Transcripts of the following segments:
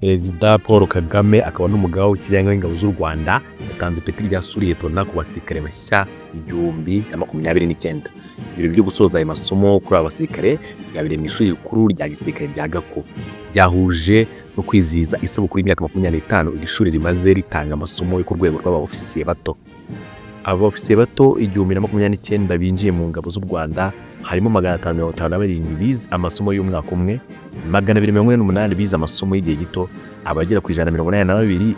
Perezida Paul Kagame akaba n'umugaba w'ikirenga w'ingabo z'u Rwanda yatanze ipeti rya sous-lieutenant ku basirikare bashya 1029. Ibirori byo gusoza ayo masomo kuri aba basirikare byabereye mu ishuri rikuru rya gisirikare rya Gako, byahuje no kwizihiza isabukuru y'imyaka 25 iri shuri rimaze ritanga amasomo yo ku rwego rw'aba ofisiye bato. Aba ofisiye bato 1029 binjiye mu ngabo z'u Rwanda harimo 557 bize amasomo y'umwaka umwe, 248 bize amasomo y'igihe gito, abagera ku 182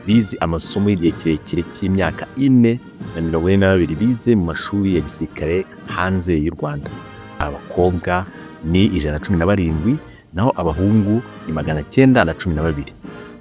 bize amasomo y'igihe kirekire cy'imyaka 4 na 42 bize mu mashuri ya gisirikare hanze y'u Rwanda. Abakobwa ni 117, naho abahungu ni 912.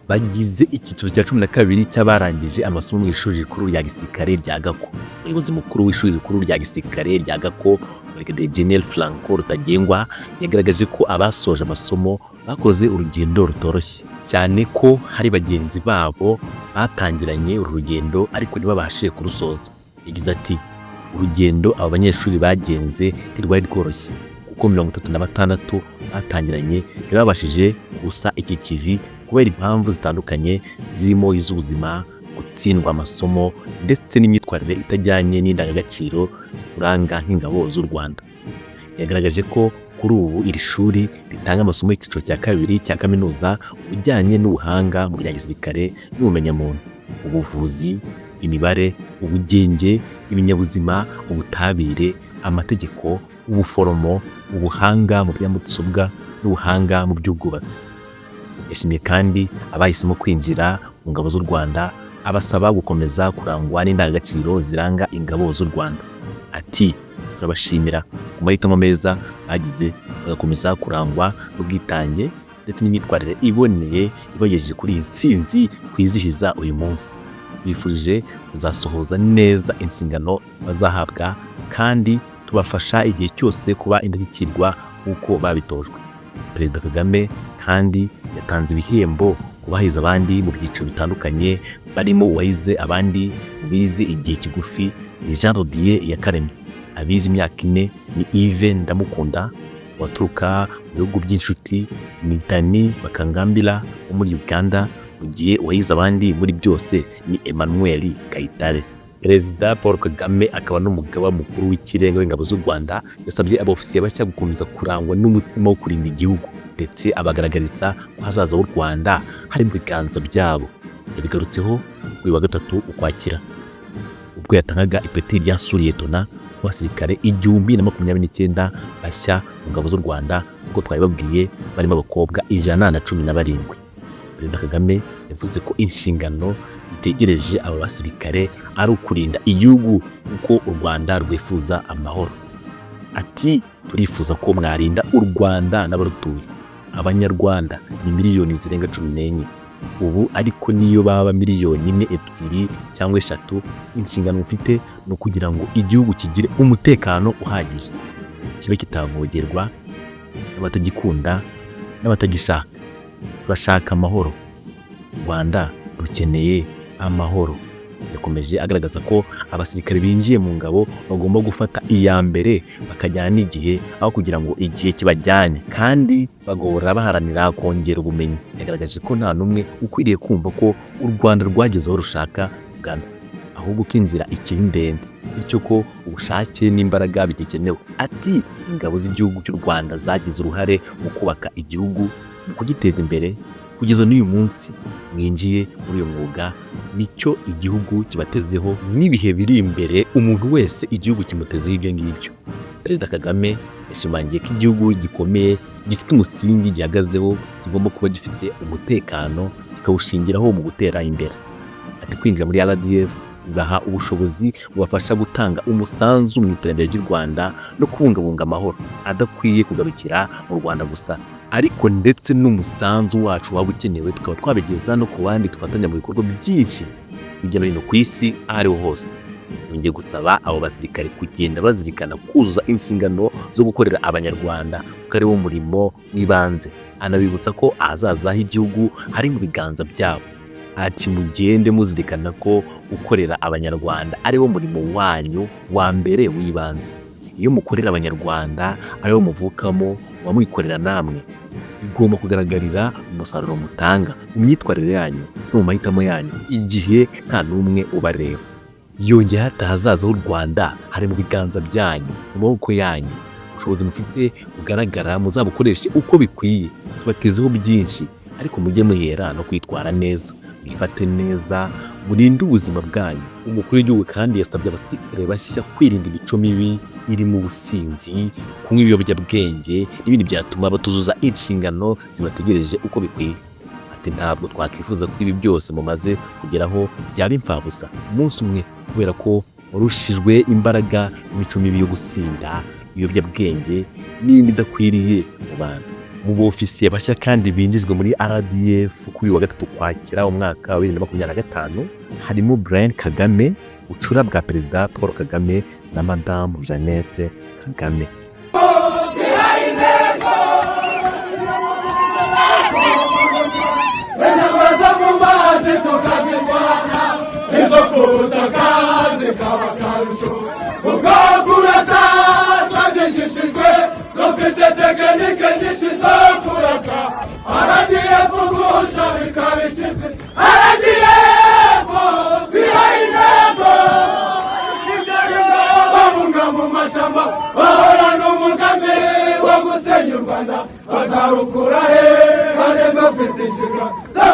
Bagize icyiciro cya 12 cy'abarangije amasomo mu ishuri rikuru rya gisirikare rya Gako. Umuyobozi mukuru w'ishuri rikuru rya gisirikare rya Gako, Brigadier General Franco Rutagengwa, yagaragaje ko abasoje amasomo bakoze urugendo rutoroshye, cyane ko hari bagenzi babo batangiranye uru rugendo ariko ntibabashe kurusoza. Yagize ati: "Urugendo aba banyeshuri bagenze ntirwari rworoshye, kuko 36 batangiranye ntibabashije gusa iki kivi kubera impamvu zitandukanye zirimo iz'ubuzima, gutsindwa amasomo ndetse n'imyitwarire itajyanye n'indangagaciro zituranga nk'ingabo z'u Rwanda." Yagaragaje ko kuri ubu iri shuri ritanga amasomo y'icyiciro cya kabiri cya kaminuza mu bijyanye n'ubuhanga mu bya gisirikare n'ubumenyamuntu, ubuvuzi, imibare, ubugenge, ibinyabuzima, ubutabire, amategeko, ubuforomo, ubuhanga mu bya mudasobwa n'ubuhanga mu by'ubwubatsi. Yashimiye kandi abahisemo kwinjira mu ngabo z'u Rwanda, abasaba gukomeza kurangwa n'indangagaciro ziranga ingabo z'u Rwanda. Ati: "Turabashimira ku mahitamo meza bagize, bagakomeza kurangwa n'ubwitange ndetse n'imyitwarire iboneye ibagejeje kuri iyi ntsinzi twizihiza uyu munsi. Bifurije kuzasohoza neza inshingano bazahabwa kandi tubafasha igihe cyose kuba indashyikirwa nk'uko babitojwe." Perezida Kagame kandi yatanze ibihembo ku bahize abandi mu byiciro bitandukanye, barimo uwahize abandi mu bize igihe kigufi ni Jean de Dieu Iyakaremye, abize imyaka 4 ni Yves Ndamukunda, waturuka mu bihugu by'inshuti ni Dani Bakangambira wo muri Uganda, mu gihe uwahize abandi muri byose ni Emmanuel Kayitare. Perezida Paul Kagame akaba n'umugaba mukuru w'ikirenga w'ingabo z'u Rwanda yasabye abofisiye bashya gukomeza kurangwa n'umutima wo kurinda igihugu, ndetse abagaragariza ko ahazaza h'u Rwanda hari mu biganza byabo. Yabigarutseho kuri wa gatatu Ukwakira, ubwo yatangaga ipeti rya sous-lieutenant ku basirikare 1029 bashya mu ngabo z'u Rwanda, nk'uko twabibabwiye, barimo abakobwa 117. Perezida Kagame yavuze ko inshingano zitegereje aba basirikare ari ukurinda igihugu kuko u Rwanda rwifuza amahoro. Ati: "Turifuza ko mwarinda u Rwanda n'abarutuye. Abanyarwanda ni miliyoni zirenga 14 ubu, ariko niyo baba miliyoni 1, 2 cyangwa 3, inshingano mufite ni ukugira ngo igihugu kigire umutekano uhagije, kibe kitavogerwa n'abatagikunda n'abatagishaka. Turashaka amahoro, u Rwanda rukeneye amahoro." Yakomeje agaragaza ko abasirikare binjiye mu ngabo bagomba gufata iya mbere bakajyana n'igihe aho kugira ngo igihe kibajyane, kandi bagahora baharanira kongera ubumenyi. Yagaragaje ko nta n'umwe ukwiriye kumva ko u Rwanda rwageze aho rushaka kugana, ahubwo ko inzira ikiri ndende, bityo ko ubushake n'imbaraga bigikenewe. Ati: "Ingabo z'igihugu cy'u Rwanda zagize uruhare mu kubaka igihugu, mu kugiteza imbere kugeza n'uyu munsi mwinjiye muri uyu mwuga. Nicyo igihugu kibatezeho n'ibihe biri imbere, umuntu wese igihugu kimutezeho ibyo ngibyo." Perezida Kagame yashimangiye ko igihugu gikomeye gifite umusingi gihagazeho kigomba kuba gifite umutekano, kikawushingiraho mu gutera imbere. Ati: "Kwinjira muri RDF bibaha ubushobozi bubafasha gutanga umusanzu mu iterambere ry'u Rwanda no kubungabunga amahoro adakwiye kugarukira mu Rwanda gusa, ariko ndetse n'umusanzu wacu waba ukenewe tukaba twabigeza no ku bandi dufatanya mu bikorwa byinshi hirya no hino ku isi, aho ariho hose." Yongeye gusaba abo basirikare kugenda bazirikana kuzuza inshingano zo gukorera Abanyarwanda kuko ari wo murimo w'ibanze, anabibutsa ko ahazaza h'igihugu hari mu biganza byabo. Ati: "Mugende muzirikana ko gukorera Abanyarwanda ari wo murimo wanyu wa mbere w'ibanze." Iyo mukorera Abanyarwanda aribo muvukamo, muba mwikorera namwe. Bigomba kugaragarira mu musaruro mutanga, mu myitwarire yanyu no mu mahitamo yanyu igihe nta n'umwe ubareba. Yongeyeho ati: "Ahazaza h'u Rwanda hari mu biganza byanyu, mu maboko yanyu. Ubushobozi mufite bugaragara muzabukoreshe uko bikwiye. Tubatezeho byinshi, ariko mujye muhera no kwitwara neza, mwifate neza, murinde ubuzima bwanyu." Umukuru w'Igihugu kandi yasabye abasirikare bashya kwirinda imico mibi irimo ubusinzi, kunywa ibiyobyabwenge n'ibindi byatuma batuzuza inshingano zibategereje uko bikwiye. Ati: "Ntabwo twakwifuza ko ibi byose mumaze kugeraho byaba imfabusa umunsi umwe kubera ko warushijwe imbaraga n'imico mibi yo gusinda, ibiyobyabwenge n'indi idakwiriye mu bantu." Mu bofisiye bashya kandi binjijwe muri RDF kuri uyu wa 3 Ukwakira umwaka wa 2025 harimo Brian Kagame, bucura bwa Perezida Paul Kagame na Madamu Jeannette Kagame. Intambara mu mazi tukazirwana, izo ku butaka zikaba akarusho, kuko kurasa twabyigishijwe, dufite tekinike nyinshi zo kurasa. RDF guhusha bikaba ikizi. RDF twihaye intego. Bahunga mu mashyamba, bahorana umugambi wo gusenya u Rwanda. Bazarukura he kandi bafite inshingano zo